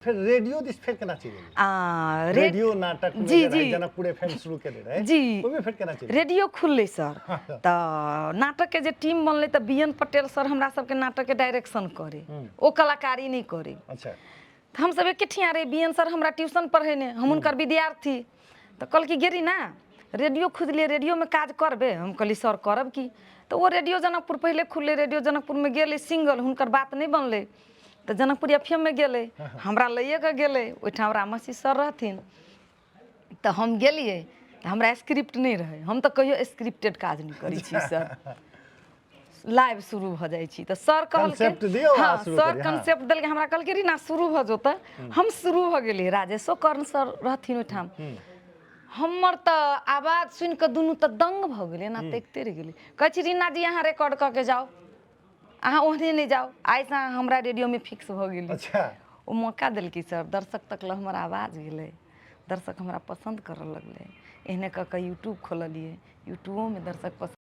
फेर रेडियो दिस फेर केना चलि गेलियै? आ रेडियो नाटक में जी जे रहै, जी जनकपुर एफएम शुरू केने रहै, जी। ओहिमे फेर केना चलि गेलियै? रेडियो खुललै सर, तऽ नाटकके जे टीम बनलै तऽ बी एन पटेल सर हमरा सबके नाटकके डायरेक्शन करै, ओ कलाकारी नहि करै। तऽ हमसब एके ठिया रही, बी एन सर हमरा ट्यूशन पढ़ेने, हम हुनकर विद्यार्थी। तऽ कहलकै गेरी ना रेडियो खुजलियै, रेडियोमे काज करबै? हम कहलियै सर करब की। तऽ ओ रेडियो जनकपुर पहिले खुललै, रेडियो जनकपुरमे गेलै सिंगल, हुनकर बात नहि बनलै तऽ जनकपुर एफ एम मे गेलै, हमरा लैए कऽ गेलै। ओहिठाम रामसी सर रहथिन, तऽ हम गेलियै तऽ हमरा स्क्रिप्ट नहि रहै। हम तऽ कहियो स्क्रिप्टेड काज नहि करै छी सर, लाइव शुरू भऽ जाइ छी। तऽ सर कहलकै Concept दियौ आ हँ शुरू सर करी, हँ। कंसेप्ट देलकै हमरा, कहलकै रीना शुरू भऽ जो। तऽ हम शुरू भऽ गेलियै। राजेशो कर्ण सर रहथिन ओहिठाम। हमर तऽ आवाज सुनि कऽ दुनू तऽ दंग भऽ गेलै, एना तकिते रहि गेलै। कहै छी रीना जी अहाँ रिकॉर्ड कऽ के जाउ, अहाँ ओहने नहि जाउ, आइसँ अहाँ हमरा रेडियोमे फिक्स भऽ गेली। ओ मौका देलकै सर, दर्शक तक लए हमर आवाज गेलै, दर्शक हमरा पसन्द करऽ लगलै। एहने कऽ कऽ यूट्यूब खोललियै, यूट्यूबोमे दर्शक पसन्द।